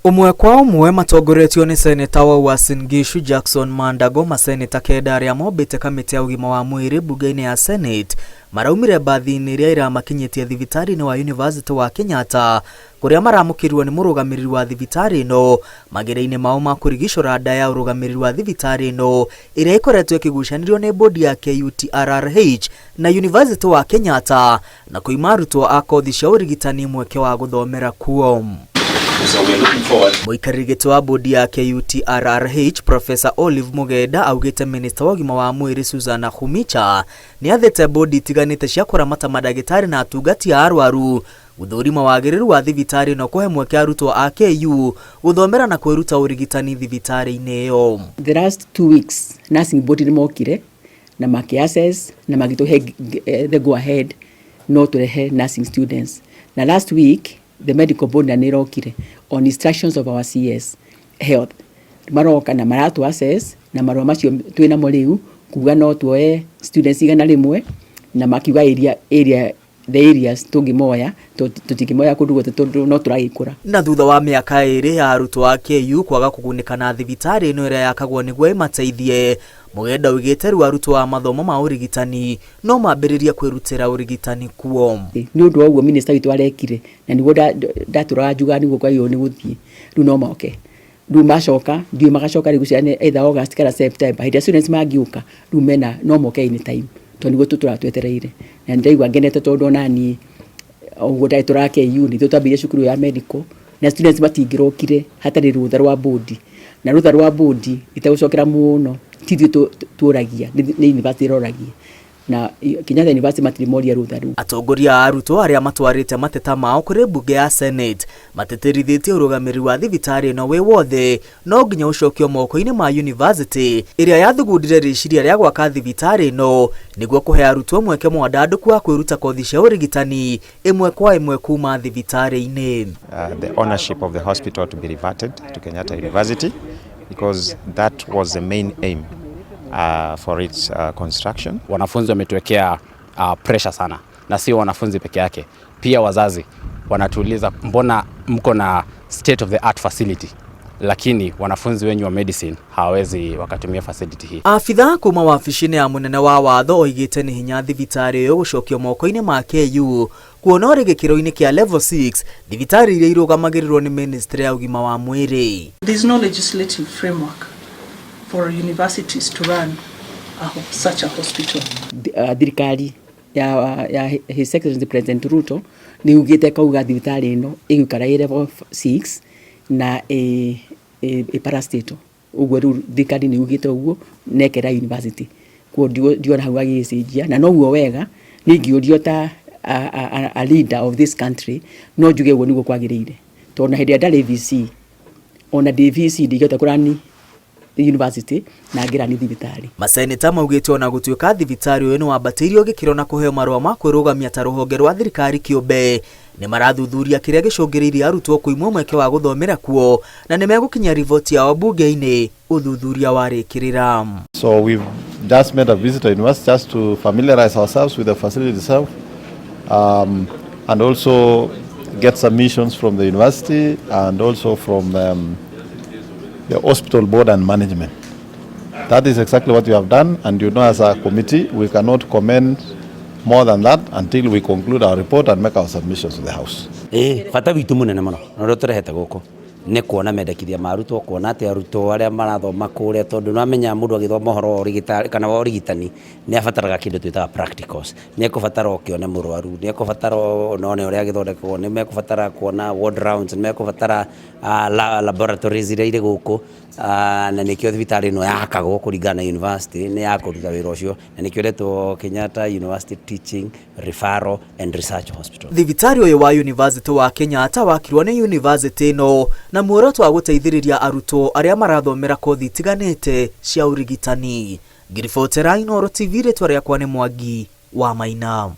Ũmwe kwa ũmwe matongoretio nĩ seneta wa Uasin Gishu Jackson Mandago, maseneta 9 arĩa mombĩte kamĩtĩ ya ũgima wa mwĩrĩ mbunge-inĩ ya Senate maraumire mbathi-inĩ ĩrĩa ĩramakinyĩtie thibitarĩ-inĩ wa University wa Kenyatta, kũrĩa maramũkĩrirwo nĩ mũrũgamĩrĩri wa thibitarĩ ĩno mageria-inĩ mao ma kũrigicũra nda ya ũrũgamĩrĩri wa thibitarĩ ĩno ĩrĩa ĩkoretwo ĩkĩgucanĩrio nĩ bodi ya KUTRRH na University wa Kenyatta na kũima arutwo a kothi cia ũrigitani mweke wa gũthomera kuo. So we're looking forward. Mũikarĩri gĩtĩ wa bodi ya KUTRRH, Professor Olive Mugenda, augĩte minista wa ũgima wa mwĩrĩ Susan Nakhumicha nĩ athĩte bodi itiganĩte cia kũramata mandagĩtarĩ na atungati a arwaru gũthũrima wagĩrĩru wa thibitarĩ ĩno kũhe mweke arutwo a KU gũthomera na kwĩruta ũrigitani thibitarĩ-inĩ ĩyo. The last 2 weeks nursing board nĩ mokire na maki-assess na magĩtũhe the go ahead no tũrehe nursing students, na last week the medical board na nĩ ĩrokire on instructions of our CS Health. Maroka na maratu assess na marũa macio twĩnamo rĩu kuga no tuoe students 100, na makiuga area the areas tũngĩmoya, tũtingĩmoya kũndũ guothe tondũ no tũragĩkũra. Na thutha wa mĩaka 2 ya arutwo a KU kwaga kũgunĩka na thibitarĩ ĩno ĩrĩa yakagwo nĩguo ĩmateithie, Mugenda oigĩte rĩu arutwo a mathomo ma ũrigitani no mambĩrĩrie kwĩrutĩra ũrigitani kuo. Nĩ ũndũ wa ũguo minister witũ arekire na nĩguo ndatũraga njugaga nĩguo kwagĩrĩirwo nĩ gũthiĩ. Rĩu no moke, rĩu macoka ndiũĩ magacoka rĩu ciana either August kana September, hĩndĩ ĩrĩa students mangĩũka rĩu mena no moke anytime tondũ nĩguo tũtũraga twetereire. Na nĩndaigua ngenete tondũ ona niĩ ũguo ndarĩ tũraga KU nĩ ithuĩ twambĩrĩirie cukuru ya medical na students matingĩrokire hatarĩ rũtha rwa bodi, na rũtha rwa bodi itegũcokera mũno ti ithuĩ tuoragia, nĩ university ĩroragia, na Kenyatta University matirĩ moria rũtha rũu. Atongoria a arutwo arĩa matwarĩte mateta mao kũrĩ mbunge ya Senate matĩtĩrithĩtie ũrũgamĩrĩri wa thibitarĩ ĩno wĩ wothe no nginya ũcokio moko-inĩ ma university ĩrĩa yathugundire rĩciria rĩa gwaka thibitarĩ ĩno nĩguo kũhe arutwo mweke mwandandũku wa kwĩruta kothi cia ũrigitani ĩmwe kwa ĩmwe kuma thibitarĩ-inĩ. The ownership of the hospital to be reverted to Kenyatta University, because that was the main aim for its construction. Wanafunzi wametuwekea pressure sana, na sio wanafunzi peke yake, pia wazazi wanatuuliza mbona mko na state of the art facility lakini wanafunzi wenyu wa medicine hawawezi wakatumia facility hii. Abitha kuma wabici-inĩ ya mũnene wa watho oigĩte nĩ hinya thibitarĩ ĩyo gũcokio moko-inĩ ma KU kuona ũrĩ gĩkĩro-inĩ kĩa level 6 thibitarĩ iria irũgamagĩrĩrwo nĩ ministry ya ũgima wa mwĩrĩ. There is no legislative framework for universities to run such a hospital. Thirikari ya His Excellency President Ruto nĩ yugĩte kauga thibitarĩ ĩno ĩgũikara ĩ level 6 na ĩ parastatal. Ũguo rĩu thirikari nĩ yugĩte ũguo na ĩkera university kuo ndiona hau agĩgĩcenjia, na noguo wega. Niĩ ingĩũrio ta a leader of this country, no njuge ũguo nĩguo kwagĩrĩire, tondũ na hĩndĩ ĩrĩa ndarĩ VC, ona ndĩ VC, ndingĩhota kũrani university na ngĩrani thibitarĩ. Maseneta maugĩte ona gũtuĩka thibitarĩ ũyũ nĩ wambatĩirio gĩkĩro na kũheo marũa ma kwĩrũgamia ta rũhonge rwa thirikari kĩũmbe, nĩ marathuthuria kĩrĩa gĩcũngĩrĩirie arutwo kũimwo mweke wa gũthomera kuo na nĩ megũkinyia riboti yao mbunge-inĩ ũthuthuria warĩkĩrĩra. So we've just made a visit to university just to familiarize ourselves with the facility itself and also get submissions from the university and also from the hospital board and management. That is exactly what we have done, and as a committee, we cannot comment more than that until we conclude our report and make our submissions to the House. Ĩĩ, bata witũ mũnene mũno na ũrĩa tũrehete gũkũ nĩ kuona mendekithia ma arutwo, kuona atĩ arutwo arĩa marathoma kũrĩa, tondũ nĩwamenya mũndũ agĩthoma ũhoro wa ũrigitari kana wa ũrigitani nĩ abataraga kĩndũ twĩtaga practicals. Nĩ ekũbatara ũkĩone mũrwaru, nĩ ekũbatara onone ũrĩa agĩthondekwo, nĩ mekũbatara kuona ward rounds, nĩ mekũbatara laboratories iria irĩ gũkũ, na nĩkĩo thibitarĩ ĩno yakagwo kũringana na university nĩ ya kũruta wĩra ũcio, na nĩkĩo ĩretwo Kenyatta University Teaching, Referral and Research Hospital. Thibitarĩ ũyũ wa University wa Kenyatta wakirwo nĩ university ĩno na muoroto wa gũteithĩrĩria arutwo arĩa marathomera kothi itiganĩte cia ũrigitani. Ngiribotera Inooro TV, rĩtwa rĩakwa nĩ Mwangi wa Maina.